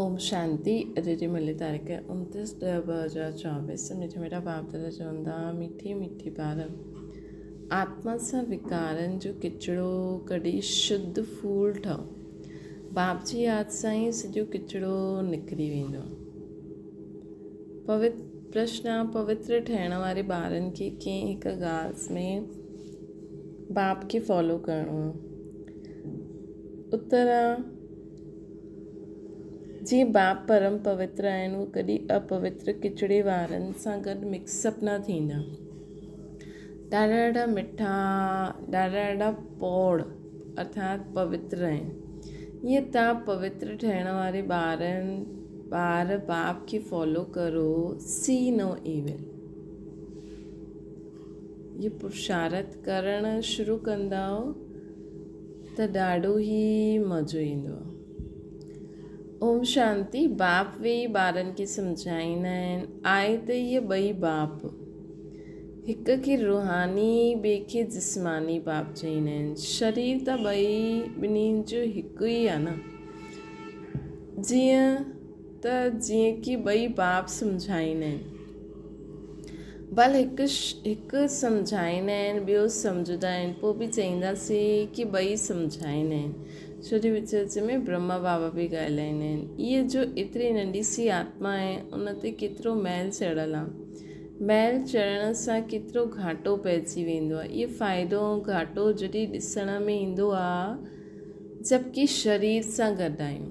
اوم شانتي. اڄ جي ملي تاريخ 29/10/2024. مٺا مٺا باپ دادا چوندا مٺي مٺي ٻار آتما سان وڪارن جو ڪچڙو ڪڍي شڌ ڦول ٺهو. باپ جي ياد سان ئي سڄو ڪچڙو نڪري ويندو. پوت پرشن پوتر ٺهڻ واري ٻارن کي ڪنهن هڪ ڳالهه ۾ باپ کي فالو ڪرڻو آهي. اتر جيئن باپ پرم پوتر آهن، هو ڪڏهن اپوتر ڪچڙي وارن سان گڏ مڪس اپ نه ٿيندا. ڏاڍا ڏاڍا مٺا، ڏاڍا ڏاڍا پوڙ ارٿات پوتر آهن. ائين توهان پوتر ٺهڻ واري ٻارن ٻار باپ کي فالو ڪرو، سي نو ايول. هي پرشارٿ ڪرڻ شروع ڪندؤ ته ڏاڍو ئي مزو ايندو. اوم شانتي. باپ ويهي ٻارن کي سمجهائيندا آهن. آهي ته اهي ٻئي باپ. هڪ کي روحاني ٻئي کي جسماني باپ چئيندا آهن. شرير ته ٻئي ٻنهي جو هڪ ئي آهي نه. جيئن ته جيئن ڪي ٻئي باپ سمجهائيندا آهن. ڀل هڪ هڪ سمجهائيندا آهن ٻيو سمجهندا آهن پوء به چئينداسين ڪي ٻئي سمجهائيندا آهن ڇو جو وچ وچ ۾ برهما بابا به ڳالهائيندا آهن. ايء جو ايتري ننڍي سي آتما آهي ان تي ڪيترو ميل چڙهيل آهي. ميل چڙهڻ سان ڪيترو گهاٽو پئجي ويندو آهي. اهو فائدو ۽ گهاٽو جڏهن ڏسڻ ۾ ايندو آهي جبڪه شرير سان گڏ آهيون.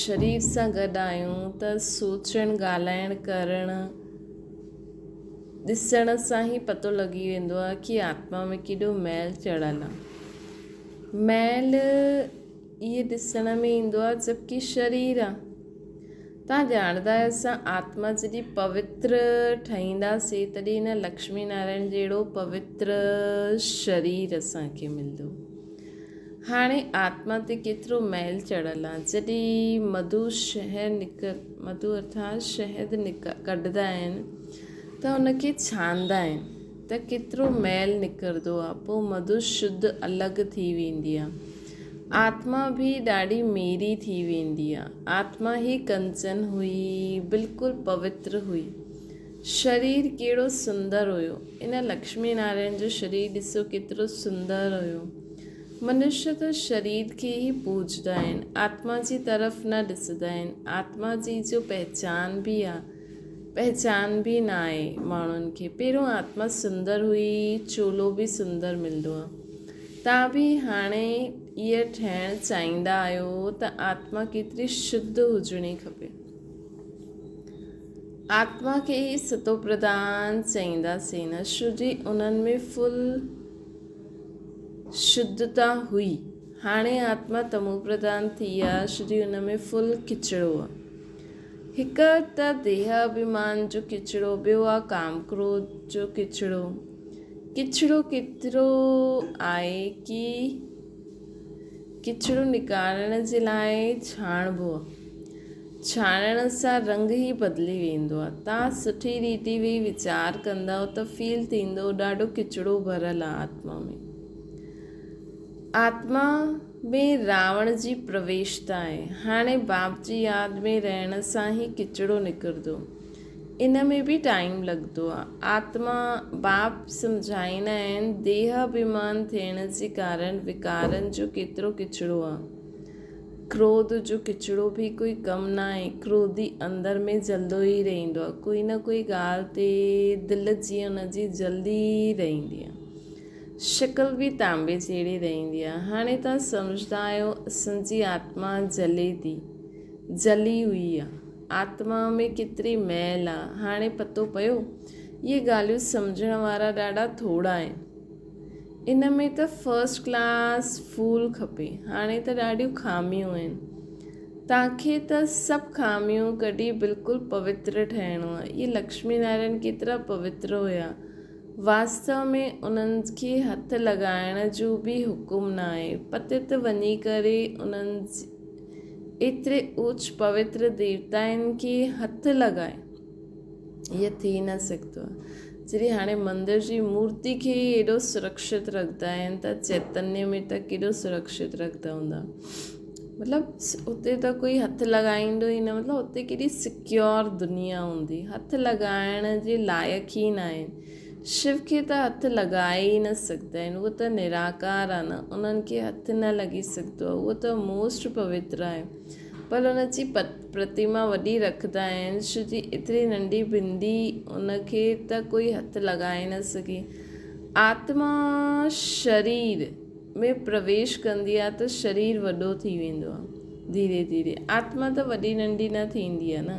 شرير سان گڏ آهيون ته سوچڻ، ڳالهائڻ، ڪرڻ، ڏسڻ سان ئي پتو لڳي ويندو آهي ڪي آتما ۾ ڪيڏو ميل چڙهيل آهي. ميل اهي ڏسڻ ۾ ايندو آهي جبڪه شرير آهي. توهان ڄاڻندا آهيو اسان آتما جڏهن پوتر ٺهينداسين تڏهن هن لڪشمي نارائڻ جهڙو پوتر شرير اسان کي ملندو. هاڻي آتما تي ڪيترو ميل چڙهيل آهي. جڏهن مڌو شهر نڪر مڌو ارٿات شهد ڪڍندا آهن ته ان کي ڇاڻندا آهن ته ڪيترو ميل نڪرندو آهي. پوء مڌو شڌ الڳ ٿي ويندي آهي. آتما به ڏاڍي ميري ٿي ويندي آهي. آتما ئي ڪنچن هئي، بلڪل پوتر هئي. شرير ڪهڙو سندر هيو. ان لڪشمي نارائڻ جو شرير ڏسو ڪيترو سندر هيو. منشيه ته شرير کي ئي پوڄندا آهن، آتما جي طرف نه ڏسندا آهن. آتما جي جو پهچان به آ، پهچان به نه آهي ماڻهن کي. پهريون آتما سندر هئي، چولو به سندر ملندو آ. توهان به هاڻي اهي ٺهڻ چاهيندا آهيو ته آتما ڪيتري شڌ هجڻي کپي. آتما کي ئي ستو پرڌان چئينداسين نه شو جي انهن ۾ فل شڌتا هئي. هاڻي آتما تمو پرڌان ٿي آ شو جي ان ۾ فل ڪچڙو آ. هڪ ته ديهه اڀيمان جو ڪچڙو ٻيو آ ڪام ڪروڌ جو ڪچڙو. ڪچڙو ڪيترو آهي ڪي ڪچڙو نڪارڻ جي لاء ڇاڻبو آ. ڇاڻڻ سان رنگ ئي بدلي ويندو آ. توهان سٺي ريتي ويهي ويچار ڪندؤ ته فيل ٿيندو ڏاڍو ڪچڙو ڀريل آ آتما ۾. آتما ۾ راوڻ جي پرويشتا آهي. هاڻي باپ جي ياد ۾ رهڻ سان ئي ڪچڙو نڪرندو. ان ۾ به ٽائيم لڳندو آ. آتما باپ سمجهائيندا آهن ديهه اڀيمان ٿيڻ جي ڪارڻ وڪارن جو ڪيترو ڪچڙو آ. ڪروڌ جو ڪچڙو به ڪوئي ڪم ناهي. ڪروڌي اندر ۾ جلدو ئي رهندو آهي. ڪوئي نه ڪوئي ڳالهه تي دل جيئن ان جي جلدي ئي رهندي آهي. شڪل به تانبي جهڙي رهندي آهي. هاڻي توهان سمجهندا آهيو اسان جي آتما جلي ٿي. جلي هئي آهي. آتما ۾ ڪيتري ميل آهي. هاڻي پتو پيو؟ اهي ڳالهيون سمجهڻ وارا ڏاڍا ٿورا آهن. ان ۾ ته فرسٽ ڪلاس ڦول کپي. هاڻي ته ڏاڍيون خاميون آهن. توهان کي ته سڀ خاميون ڪڍي بلڪل پوتر ٺهڻو آهي. اهي لڪشمي نارائڻ ڪيترا پوتر هيا. واستو ۾ انهن کي هٿ لڳائڻ جو به حڪم نه آهي. پتت وڃي ڪري انهن ايتري اوچ پوتر ديوتائن کي هٿ لڳائي. اهو ٿي نه سگهندو آهي. جڏهن هاڻي مندر جي مورتي کي ئي ايڏو سرڪشت رکندا آهن ته چيتنيه ۾ ته ڪيڏو سرڪشت رکندا هوندا. مطلب اتي ته ڪوئي هٿ لڳائيندو ئي نه مطلب اتي ڪيڏي سڪيور دنيا هوندي هٿ لڳائڻ جي لائق ئي نه آهن شو کي ته هٿ لڳائي ئي نه سگهندا آهن اهو ته نراڪار آهي نه انهن کي هٿ نه لڳي سگهندو آهي اهو ته موسٽ پوتر آهي پر ان جي پرتيما وڏي رکندا آهن شو جي ايتري ننڍي بندي ان کي ته ڪوئي هٿ لڳائي نه سگهي آتما شرير ۾ پرويش ڪندي آ ته شرير وڏو ٿي ويندو آ ڌيري ڌيري آتما ته وڏي ننڍي نه ٿيندي آ نه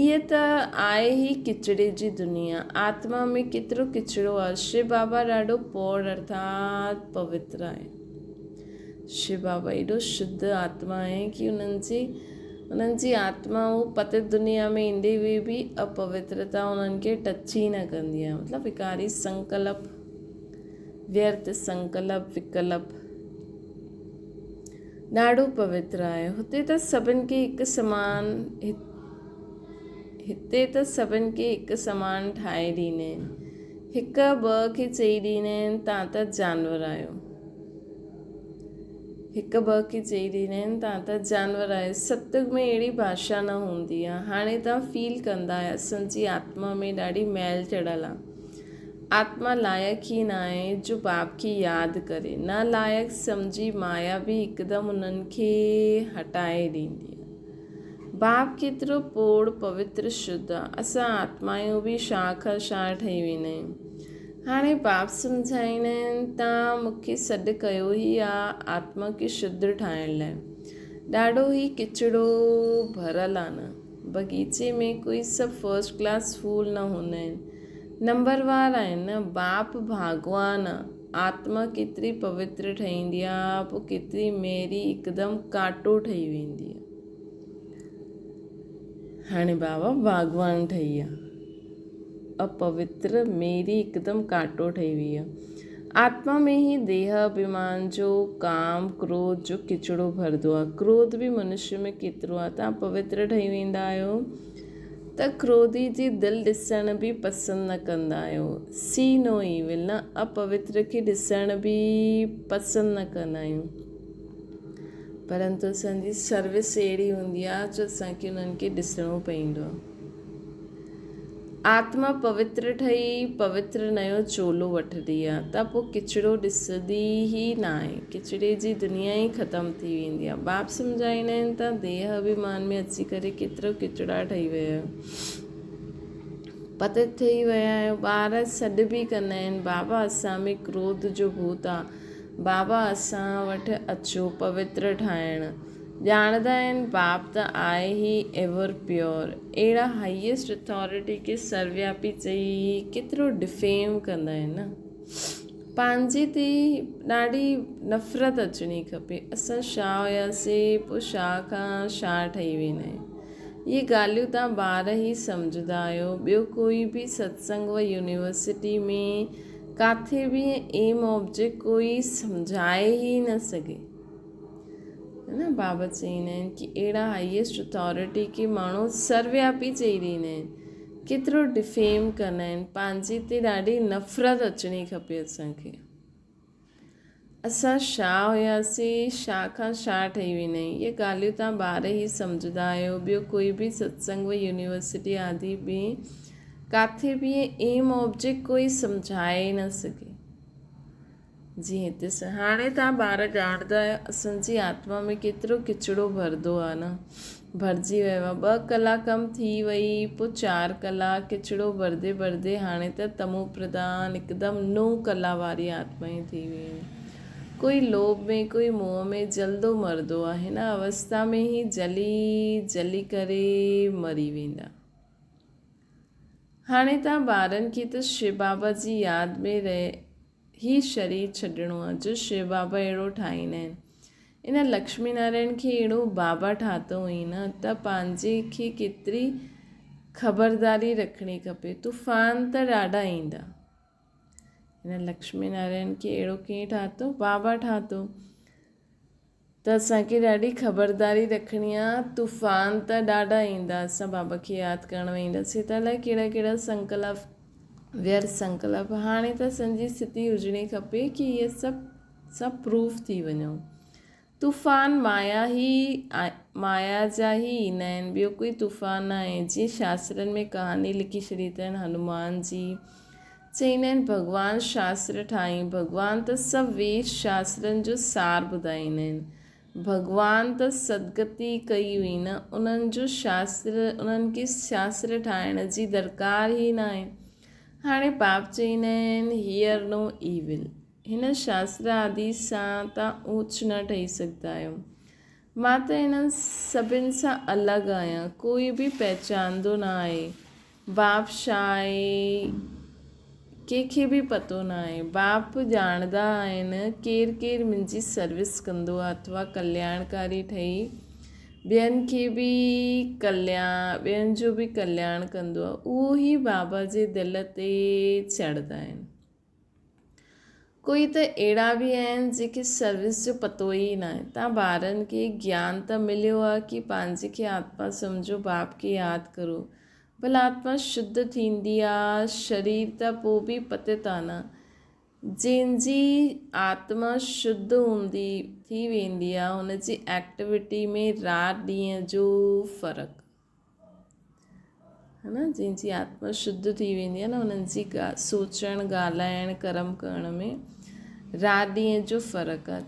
اهي ته آهي ئي ڪچڙي جي دنيا آتما ۾ ڪيترو ڪچڙو آ شو بابا ڏاڍو پوڙ ارٿات پوتر آهي شو بابا ايڏو شڌ آتما آهي ڪي انهن جي انهن جي آتما هو پتت دنيا ۾ ايندي هئي به اپوترتا انهن کي ٽچ ئي نه ڪندي آ مطلب وڪاري سنڪلپ ويرٿ سنڪلپ وڪلپ ڏاڍو پوتر آهي. هتي ته سڀن کي هڪ سمان هتي ته سڀن کي هڪ سمان ٺاهي ڏيندا آهن. هڪ ٻه کي چئي ڏيندا آهن تان ته جانور آهيو. هڪ ٻه کي چئي ڏيندا آهن تان ته جانور آهيو. ستيگ ۾ اهڙي ڀاشا نه هوندي آهي. هاڻي تان فيل ڪندا آهيو اسان جي آتما ۾ ڏاڍي ميل چڙهيل آهي. آتما لائق ئي ناهي جو باپ کي ياد ڪري. نه لائق سمجهي مايا به هڪدم انهن کي هٽائي ڏيندي آهي. باپ ڪيترو پوڙ پوتر شڌ آ. اسان آتمايون به شاهه کان شاهه ٺهي ويندا آهيون. هاڻي باپ سمجهائيندا آهن تان مون کي سڏ ڪيو ئي آ آتما کي شڌ ٺاهڻ لاء. ڏاڍو ئي ڪچڙو ڀريل آ نه. بغيچي ۾ ڪوئي سڀ فرسٽ ڪلاس ڦول نه هوندا آهن. نمبر وار آهن نه. باپ ڀاڳوان آ. آتما ڪيتري پوتر ٺهيندي آ پوء ڪيتري ميري هڪدم ڪانٽو ٺهي ويندي آ. هاڻي بابا ڀاڳوان ٺهي آ. اپوتر ميري هڪدم ڪانٽو ٺهي وئي آ. آتما ۾ هي ديهه اڀيمان جو ڪام ڪروڌ جو ڪچڙو ڀردو آ. ڪروڌ به منشي ۾ ڪيترو آ. تان پوتر ٺهي ويندا آهيو ته ڪروڌي جي دل ڏسڻ به پسند نه ڪندا آهيو. سي نو ايول نه اپوتر کي ڏسڻ به پسند نه ڪندا آهيون. پرنتو اسان جي سروس اهڙي هوندي آ جو اسان کي انهن کي ڏسڻو پئيندو آ. آتما پوتر ٺهي پوتر نيو چولو وٺندي آ ته پوء ڪچڙو ڏسندي ئي ناهي. ڪچڙي جي دنيا ئي ختم ٿي ويندي آ. باپ سمجهائيندا آهن ته ديهه اڀيمان ۾ اچي ڪري ڪيترو ڪچڙا ٺهي ويا آهيو. پتت ٺهي ويا آهيو. ٻار سڏ به ڪندا آهن، بابا اسان ۾ ڪروڌ جو ڀوت آ. بابا اسان وٽ اچو پوتر ٺاهڻ. ڄاڻندا آهن باپ ته آهي ئي ايور پيور. اهڙا هائيسٽ اٿارٽي کي سروياپي چئي ڪيترو ڊفيم ڪندا آهن نه. پنهنجي تي ڏاڍي نفرت اچڻي کپي. اسان شاهه هياسي پوء شاهه کان شاهه ٺهي ويندا آهيون. اهي ڳالهيون توهان ٻار ئي سمجهندا آهيو. ٻيو ڪوئي به ستسنگ و يونيورسٽي ۾ ڪاٿي به ايم آبجيڪٽ ڪوئي سمجهائي ئي نه سگهي. ہے نا بابا چئيندا آهن ڪي اهڙا هائيسٽ اٿارٽي کي ماڻهو سروياپي چئي ڏيندا آهن ڪيترو ڊفيم ڪندا آهن پنهنجي تي ڏاڍي نفرت اچڻي کپي اسانکي اسان شاهه هياسي شاهه کان شاهه ٺهي ويندا آهيون اهي ڳالهيون تان ٻار ئي سمجهندا آهيو ٻيو ڪوئي به ستسنگ و يونيورسٽي آدي به ڪاٿي به ايم آبجيڪٽ ڪوئي سمجهائي نه سگهي جي هتي سر هاڻي توهان ٻار ڄاڻندا آهيو اسان جي آتما ۾ ڪيترو ڪچڙو ڀردو آهي نه ڀرجي ويو آهي ٻه ڪلا ڪم ٿي وئي پوء چار ڪلا ڪچڙو ڀردي ڀردي هاڻي ته تمو پرڌان هڪدم نو ڪلا واري آتمائون ٿي ويون آهن ڪوئي لوڀ ۾ ڪوئي موهه ۾ جلدو مرندو آهي هن اوستا ۾ هي جلي جلي ڪري مري ويندا. هاڻي توهان ٻارن کي ته شو بابا جي ياد ۾ رهي هي شرير ڇڏڻو آهي جو شو بابا اهڙو ٺاهيندا آهن. ان لڪشمي نارائڻ کي اهڙو بابا ٺاتو هئي نه ته پنهنجي کي ڪيتري خبرداري رکڻي کپي. طوفان ته ڏاڍا ايندا. ان لڪشمي نارائڻ کي اهڙو ڪيئن ٺاتو؟ بابا ٺاتو. ته اسان کي ڏاڍي خبرداري رکڻي آ طوفان ته ڏاڍا ايندا اسان بابا کي ياد ڪرڻ وينداسين ته الائي ڪهڙا ڪهڙا سنڪلپ وير سنڪلپ هاڻي ته اسان جي اسٿتي هجڻي کپي ڪي اهي سڀ سڀ پروف ٿي وڃون. طوفان مايا ئي مايا جا ئي ايندا آهن، ٻيو ڪوئي طوفان نه آهي. جيئن شاسترن ۾ ڪهاڻي لکي ڇڏي اٿن هنومان جي چئيندا آهن ڀڳوان شاستر ٺاهين، ڀڳوان ته سڀ ويد شاسترن جو سار ٻڌائيندا آهن. ڀڳوان ته سدگتي ڪئي هئي نه، انهن جو شاستر انهن کي شاستر ٺاهڻ جي درڪار ئي ناهي. هاڻي پاپ چئيندا آهن هيئر نو ايول. هن شاستر آدي سان تان اوچ نه ٺهي سگهندا آهيو. مان ته انهن سڀن سان الڳ آهيان. ڪوئي به پهچاندو نه آهي. باپ ڇا آهي، ڪنهن کي به پتو نه آهي. باپ ڄاڻندا آهن ڪير ڪير منهنجي سروس ڪندو آهي اٿوا ڪلياڻڪاري ٺهي ٻين کي به ڪليان ٻين جو به ڪلياڻ ڪندو آهي. اهو ئي بابا جي دل تي چڙهندا آهن. ڪوئي ته اهڙا به آهن جيڪي سروس جو پتو ئي ناهي. تان ٻارن کي گيان ته مليو آهي ڪي پنهنجي کي آتما سمجهو باپ کي ياد ڪرو. ڀلا آتما شڌ ٿيندي آ شرير ته پو به پتت آ نه. جنهن جي آتما شڌ هوندي ٿي ويندي آ هن جي ايڪٽيوٽي ۾ رات ڏينهن جو فرق. ها نه جنهن جي آتما شڌ ٿي ويندي آهي نه انهن جي سوچڻ ڳالهائڻ ڪرم ڪرڻ ۾ رات ڏينهن جو فرق آهي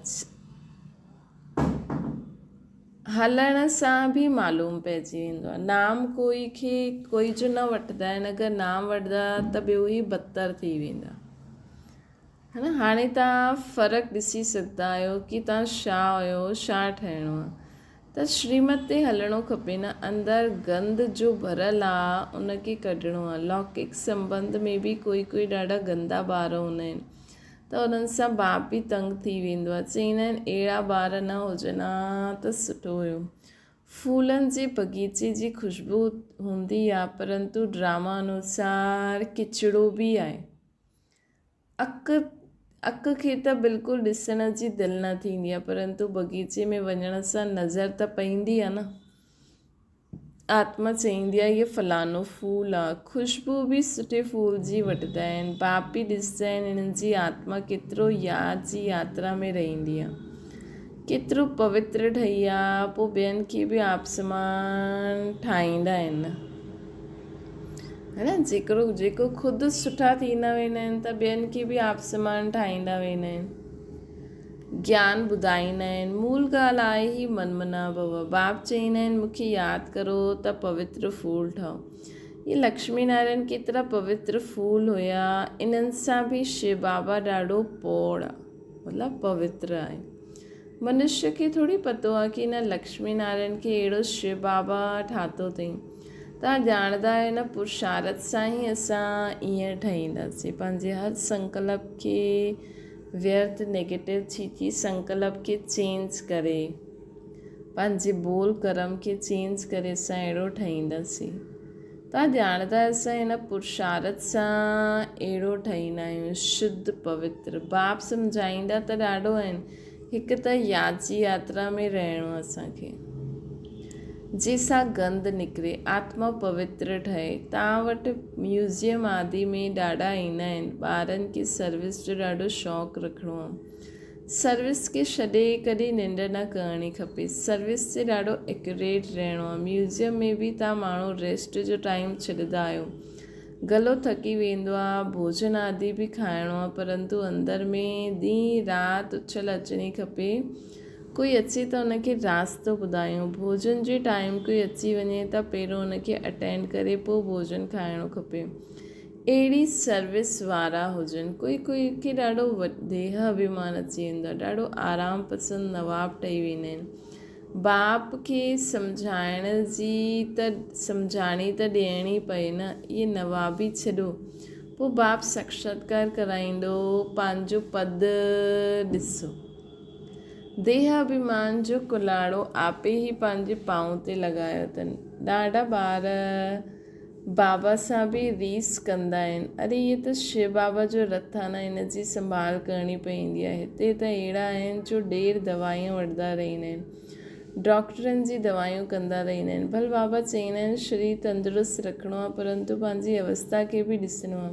هلڻ سان به معلوم پئجي ويندو آهي نام ڪوئي کي ڪوئي جو نه وٺندا آهن اگر نام وٺندا ته ٻيو ئي بدتر ٿي ويندا ها نه هاڻي توهان فرق ڏسي سگهندا آهيو ڪي توهان ڇا هيو ڇا ٺهڻو آهي ته شريمت تي هلڻو کپي نه اندر گند جو ڀريل آ ان کي ڪڍڻو آ لوڪڪ سنبنڌ ۾ به ڪوئي ڪوئي ڏاڍا گندا ٻار هوندا آهن ته انهن سان باپ به تنگ ٿي ويندو آ چئيندا آهن اهڙا ٻار نه هجن ها ته سٺو هيو ڦولن جي بغيچي جي خوشبو هوندي آ پرنتو ڊراما انوسار ڪچڙو به آهي. اک، اک کي ته بلڪل ڏسڻ جي دل نه ٿيندي آهي، پرنتو بغيچي ۾ وڃڻ سان نظر ته پئيندي آهي نه. آتما چئيندي آهي، هيء فلاڻو ڦول آ. خوشبو به سٺي ڦول جي وٺندا آهن. باپ به ڏسندا آهن، انهن جي آتما ڪيترو ياد جي ياترا ۾ رهندي آهي. ڪيترو پوتر ٺهي آ، پوء ٻين کي به آپ سمان ٺاهيندا آهن. ها نه جيڪرو جيڪو خود سٺا ٿيندا ويندا آهن ته ٻين کي به آپ سمان ٺاهيندا ويندا آهن گيان ٻڌائيندا آهن مول ڳالهه آهي هي من منا ڀو باپ چئيندا آهن مونکي ياد ڪرو ته پوتر ڦول ٺهو هي لڪشمي نارائڻ ڪيترا پوتر ڦول هيا انهن سان به شو بابا ڏاڍو پوڙ مطلب پوتر آهي منشيه کي ٿوري پتو آهي ڪي هن لڪشمي نارائڻ کي اهڙو شو بابا ٺاتو اٿئين. توهان ڄاڻندا آهيو نه پرشارٿ سان ئي اسان ائين ٺهينداسين. پنهنجي هر سنڪلپ کي ويرٿ نيگيٽو ٿي ٿي سنڪلپ کي چينج ڪري پنهنجي بول ڪرم کي چينج ڪري اسان اهڙو ٺهينداسين. توهان ڄاڻندا آهيو اسان هن پرشارٿ سان اهڙو ٺهيندا آهيون شڌ پوتر. باپ سمجهائيندا ته ڏاڍو آهن. هڪ ته ياد جي ياترا ۾ رهڻو اسان کي. جنهن سان گند نڪري، آتما پوتر ٺهي. توهان وٽ ميوزيم آدي ۾ ڏاڍا ايندا آهن. ٻارن کي سروس جو ڏاڍو شوق رکڻو آهي. سروس کي ڇڏي ڪڏهن ننڊ نه ڪرڻي کپي. سروس تي ڏاڍو ايڪيوريٽ رهڻو آهي. ميوزيم ۾ به توهان ماڻهو ريسٽ جو ٽائيم ڇڏندا آهيو. گلو ٿڪي ويندو آهي، ڀوڄن آدي به کائڻو آهي پرنتو اندر ۾ ڏينهن رات اڇل اچڻي کپي. ڪوئي اچي ته ان کي راستو ٻڌايون. ڀوڄن جي ٽائيم ڪوئي اچي وڃي ته پهريون ان کي اٽينڊ ڪري پوء ڀوڄن کائڻو کپي. اهڙي سروس وارا هجن. ڪوئي ڪوئي کي ڏاڍو ديهه اڀيمان اچي ويندو آهي. ڏاڍو آرام پسند نواب ٺهي ويندا آهن. باپ کي سمجهائڻ جي ته سمجهاڻي ته ڏيڻي پئي نه. اهي نوابي ڇڏو. پوء باپ ساکشاتڪار ڪرائيندو. پنهنجو پد ڏسو. ديهه اڀيمان جو ڪلاڙو آپي ئي پنهنجي پانء تي لڳايو اٿن. ڏاڍا ٻار بابا سان به ريس ڪندا آهن. اري هي ته شو بابا جو رٿ آ نه هن جي سنڀال ڪرڻي پوندي آهي. هتي ته اهڙا آهن جو ڊير دوايون وٺندا رهندا آهن. ڊاڪٽرن جي دوايون ڪندا رهندا آهن. ڀل بابا چئيندا آهن شرير تندرست رکڻو آ پرنتو پنهنجي اوستا کي به ڏسڻو آ.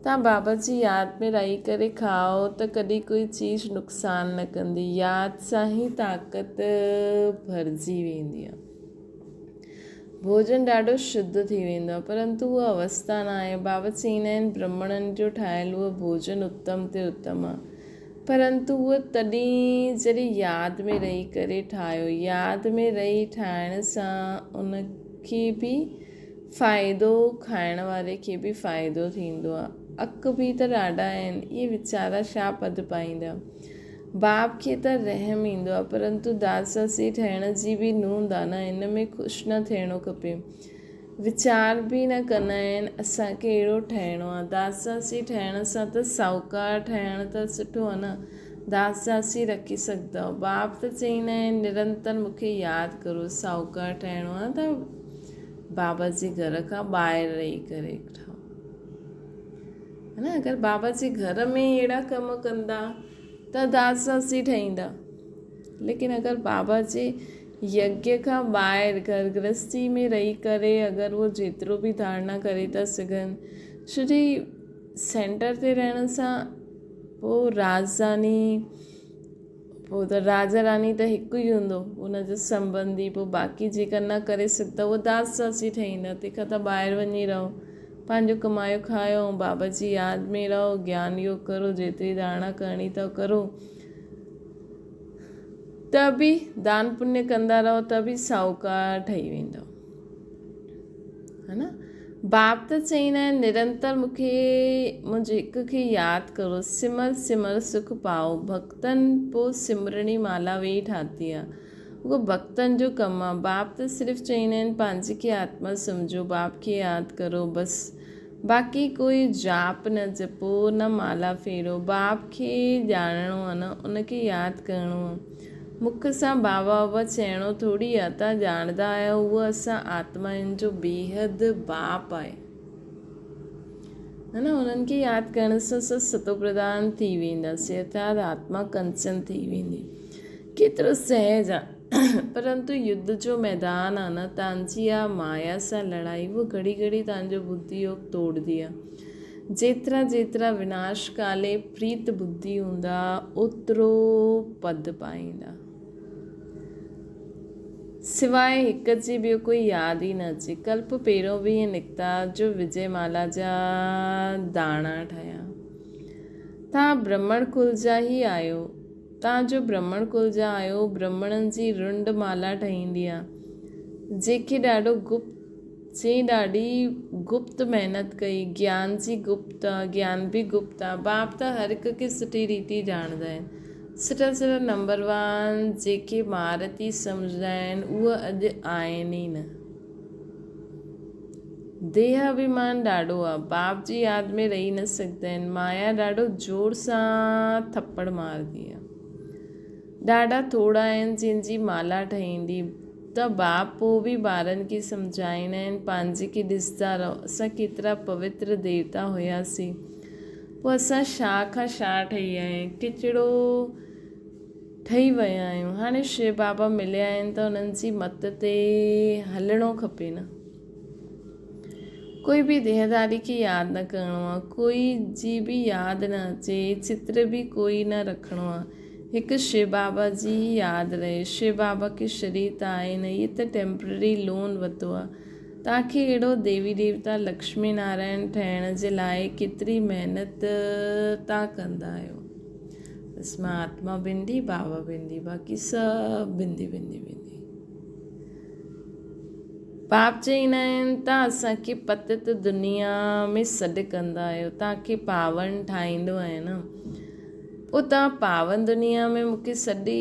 توهان بابا جي ياد ۾ رهي ڪري کائو ته ڪڏهن ڪوئي چيز نقصان نه ڪندي. ياد سان ئي طاقت ڀرجي ويندي آهي. ڀوڄن ڏاڍو شڌ ٿي ويندو آهي. پرنتو اها اوستا نه آهي. بابا چئيندا آهن برهمڻن جو ٺاهيل اهو ڀوڄن اتم تي اتم آهي. پرنتو اهو تڏهن جڏهن ياد ۾ رهي ڪري ٺاهيو. ياد ۾ رهي ٺاهڻ سان ان کي به فائدو کائڻ واري کي به فائدو ٿيندو آ. اڪ به ته ڏاڍا آهن، اهي ويچارا ڇا پد پائيندا. باپ کي ته رحم ايندو آ، پرنتو داس داسي ٺهڻ جي به نوند آ نه، ان ۾ خوش نه ٿيڻو کپي. ويچار به نه ڪندا آهن، اسان کي اهڙو ٺهڻو آ. داس داسي ٺهڻ سان ته ساهوڪار ٺهڻ ته سٺو آ نه. داس داسي رکي سگهندؤ. باپ ته چئيندا آهن، نرنتر مون کي ياد ڪرو، ساهوڪار ٺهڻو آ ته بابا جي گهر کان ٻاهر رهي ڪري ٺاهو. نه اگر بابا جي گهر ۾ اهڙا ڪم ڪندا ته داس داسي ٺهيندا. ليڪن اگر بابا جي يگيه کان ٻاهر گهر گرهستي ۾ رهي ڪري اگر اهو جيترو به ڌارڻا ڪري ٿا سگهن ڇو جي سينٽر تي رهڻ سان پوء راڄڌاني پوء ته راجا راڻي ته هڪ ئي هوندو ان جو سنٻنڌي پوء باقي جيڪا نه ڪري سگهندا اهي داس داسي ٺهي ايندا تنهن کان ته ٻاهر وڃي رهو پنهنجو ڪمايو کايو ۽ بابا جي ياد ۾ رهو گيان يوگ ڪرو جيتري ڌارڻا ڪرڻي اٿو ڪرو ته به دان پڃ ڪندا رهو ته به ساهوڪار ٺهي ويندو. ها نه باپ ته چئيندا آهن نرنتر مون کي منهنجي هڪ کي ياد ڪرو سمر سمر سک پائو ڀڳتن پو سمرڻي مالا ويهي ٺاتي آ اهو ڀڳتن جو ڪم آ باپ ته صرف چئيندا آهن پنهنجي کي آتما سمجهو باپ کي ياد ڪرو بس باقي ڪوئي جاپ نه جپو نه مالا ڦيرو باپ کي ڄاڻڻو آ نه ان کي ياد ڪرڻو آ مک سان بابا بابا چئڻو ٿوري آ تان ڄاڻندا آهيو اهو اسان آتمائن جو بيحد باپ آهي ها نه انهن کي ياد ڪرڻ سان اسان ستوپرڌان ٿي وينداسين ارٿات آتما ڪنچن ٿي ويندي ڪيترو سهج آ پرنتو يڌ جو ميدان آ نه تانجي آ مايا سان لڙائي اهو گهڙي گهڙي تانجو ٻڌي يوگ توڙدي آ جيترا جيترا وناش ڪالي پريت ٻڌي هوندا اوترو پد پائيندا. سواء هڪ جي ٻيو ڪوئي ياد ئي نه اچي. ڪلپ پهريون به ائين نڪتا جو وجي مالا جا داڻا ٺهيا. توهان برهمڻ ڪل جا ئي آهيو. توهان جو برهمڻ ڪل جا آهيو، برهمڻن جي رنڊ مالا ٺهيندي آ. جيڪي ڏاڍو گپت جنهن ڏاڍي گپت محنت ڪئي. گيان جي گپت آ، گيان به گپت آ. باپ ته هر هڪ کي سٺي ريتي ڄاڻندا آهن. سٺا سٺا نمبروان جيڪي مهارتي سمجهندا آهن، اهي اڄ آهن ئي نه. ديهه اڀيمان ڏاڍو آ. باپ جي ياد ۾ رهي نه سگهندا آهن. مايا ڏاڍو زور سان ٿپڙ مارندي آ. ڏاڍا ٿورا آهن جن جي مالا ٺهيندي ته باپ پوء به ٻارن کي سمجهائيندا آهن پنهنجي کي ڏسندا رهو اسان ڪيترا پوتر ديوتا هياسين پوء اسان ڇا کان ڇا ٺهي ويا آهيون ڪچڙو ٺهي ويا آهيون هاڻي شو بابا مليا آهن ته انهن جي مت تي هلڻو کپي نه. ڪوئي به ديهداري کي ياد نه ڪرڻو آ، ڪوئي جي به ياد نه اچي، چتر به ڪوئي نه رکڻو آ، هڪ شو بابا جي ئي ياد رهي، شو بابا کي شرير ته آهي نه، هي ته ٽيمپرري لون ورتو آ، توهان کي اهڙو ديوي ديوتا لڪشمي نارائڻ ٺهڻ جي لاء ڪيتري محنت توهان ڪندا آهيو. بس مان آتما بندي بابا بندي باقي سڀ بندي بندي بندي. پاپ چئيندا آهن ته اسان کي پتت دنيا ۾ سڏ ڪندا آهيو، توهان کي پاون ٺاهيندو آهيان نه، پوء توهان پاون دنيا ۾ مون کي سڏ ئي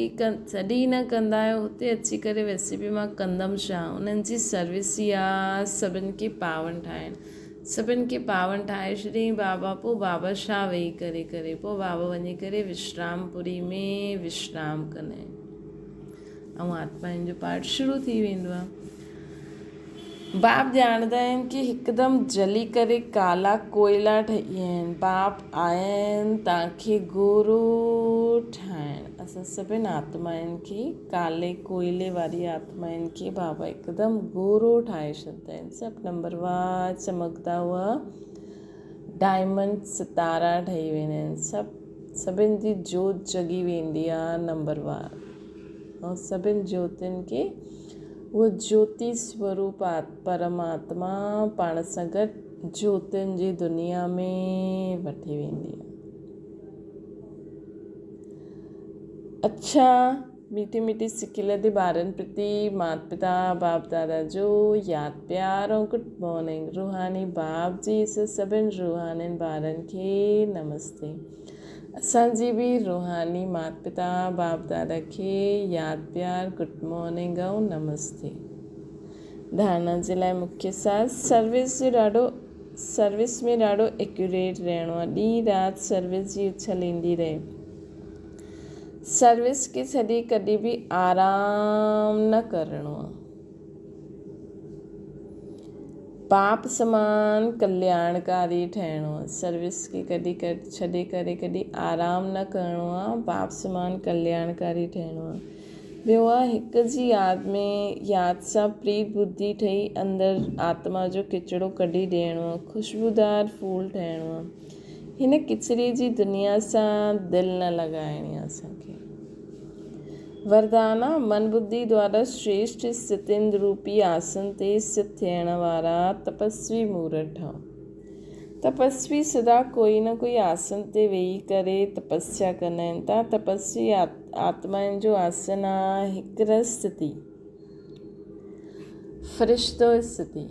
سڏ ئي نه ڪندا آهيو، هتي اچي ڪري ويسي به مان ڪندم ڇا؟ انهن جي سروس ئي آ سڀن کي پاون ٺاهڻ، سڀن کي پاون ٺاهي ڇڏيائين بابا، پوء بابا ڇا ويهي ڪري ڪري، پوء بابا وڃي ڪري وشرام پوري ۾ وشرام ڪندا آهن. ۽ آتمائن جو پاٺ شروع ٿي ويندو آهي. باپ ڄاڻندا آهن ڪي هڪدم جلي ڪري ڪالا ڪوئلا ٺهي ويا آهن. باپ آيا آهن توهان کي گورو ٺاهڻ. اسان سڀن آتمائن کي ڪالي ڪوئلي واري آتمائن کي بابا هڪدم گورو ٺاهي ڇڏندا آهن. سڀ نمبر وار چمڪندا هئا. ڊائمنڊ ستارا ٺهي ويندا آهن. سڀ سڀن جي جوت جڳي ويندي آهي نمبر وار ۽ سڀن جوتين کي اهو جوتي سوروپ پرماتما پاڻ سان گڏ جوتين جي دنيا ۾ وٺي ويندي آهي. اڇا ميٺي ميٺي سکي لڌي ٻارن پرتي مات پتا باپ دادا جو ياد پيار ۽ گڊ مارننگ روحاني باپ جي سڀن روحانين ٻارن کي نمستي اسان جي به روحاني مات پتا باپ دادا کي ياد پيار گڊ مارننگ ۽ نمستي ڌارڻا جي لاء مکيه ساز سروس جو ڏاڍو سروس ۾ ڏاڍو ايڪيوريٽ رهڻو آهي ڏينهن رات سروس جي اڇل ايندي رهي سروس کي ڇڏي ڪڏهن به آرام نه ڪرڻو آهي. باپ سمان ڪلياڻڪاري ٺهڻو آهي. سروس کي ڪڏهن ڇڏي ڪري ڪڏهن آرام نه ڪرڻو آهي. باپ سمان ڪلياڻڪاري ٺهڻو آهي. ٻيو آهي هڪ جي ياد ۾ ياد سان پريت ٻڌي ٺهي اندر آتما جو ڪچڙو ڪڍي ڏيڻو آهي. خوشبودار ڦول ٺهڻو آهي. هن ڪچري جي دنيا سان دل نه لڳائڻي آ اسان کي. وردان آ، من ٻڌي دوارا شريشٺ استتين روپي آسن تي استت ٿيڻ وارا تپسوي مورت ٺهو. تپسوي سدا ڪوئي نه ڪوئي آسن تي ويهي ڪري تپسيا ڪندا آهن. تان تپسوي آتمائن جو آسن آ هڪ رس استتي، فرشتو استتي.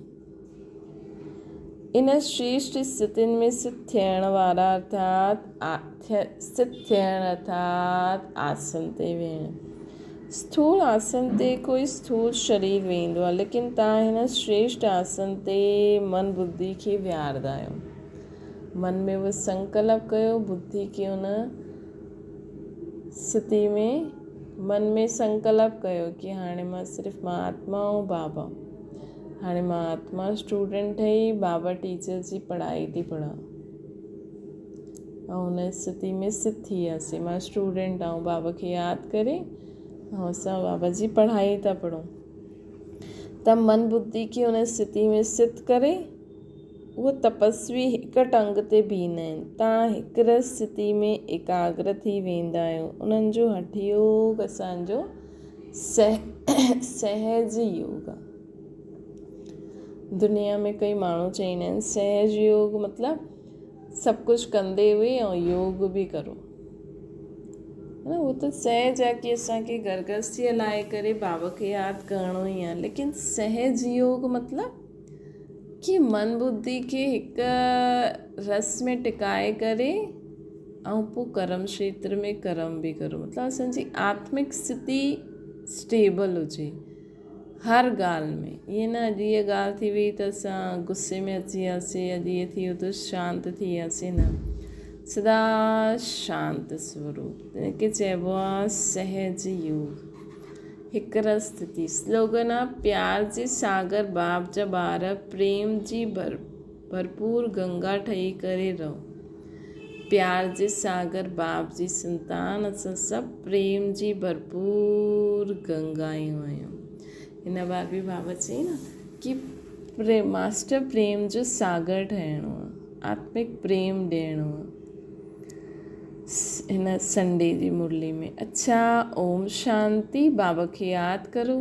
ان شريشٺ استتين ۾ ست ٿيڻ وارا ارٿات ست ٿيڻ ارٿات آسن تي ويهڻ. اسٿول آسن تي ڪوئي اسٿول شرير ويهندو آهي ليڪن توهان هن شريشٺ آسن تي من ٻڌي کي ويهاردا آهيو. من ۾ اهو سنڪلپ ڪيو ٻڌي کي ان استتي ۾ من ۾ سنڪلپ ڪيو ڪي هاڻي مان صرف مان آتما ۽ بابا. هاڻي مان آتما اسٽوڊنٽ ٺهي بابا ٽيچر جي پڙهائي ٿي پڙهان ۽ ان استٿي ۾ ست ٿي وياسين مان اسٽوڊنٽ آهيان بابا کي ياد ڪري ۽ اسان بابا جي پڙهائي ٿا پڙهون ته من ٻڌي کي ان استٿي ۾ ست ڪري اهو تپسوي هڪ ٽنگ تي بيهندا آهن تان هڪ استٿي ۾ ايڪاگر ٿي ويندا آهيون انهن جو هٺ يوگ اسانجو سهج يوگ آ. دنيا ۾ ڪئي ماڻهو چئيندا آهن سهج يوگ مطلب سڀ ڪجهه ڪندي هئي ۽ يوگ به ڪرو نه هو ته سهج آ ڪي اسان کي گهر گرهستي هلائي ڪري بابا کي ياد ڪرڻو ئي آ ليڪن سهج يوگ مطلب ڪي من ٻڌي کي هڪ رس ۾ ٽڪائي ڪري ۽ پوء ڪرم کيتر ۾ ڪرم به ڪرو مطلب اسان جي آتمڪ اسٿتي اسٽيبل هجي هر ڳالهه ۾ ائين نه اڄ هيء ڳالهه ٿي وئي ته اسان غصي ۾ اچي وياسي اڄ هيء ٿي ويو ته شانت ٿي وياسي نه سدا شانت سوروپ تنهن کي چئبو آهي سهج يوگ هڪ رس اسٿتي سلوگن آهي پيار جي ساگر باپ جا ٻار پريم جي ڀرپور گنگا ٺهي ڪري رهو. پيار جي ساگر باپ جي سنتان اسان سڀ پريم جي ڀرپور گنگايون آهيون. هن بار به بابا چئي نه ڪي ماسٽر پريم جو ساگر ٺهڻو آهي آتمڪ پريم ڏيڻو آهي هن سنڊي جي مرلي ۾ اڇا اوم شانتي بابا کي ياد ڪرو.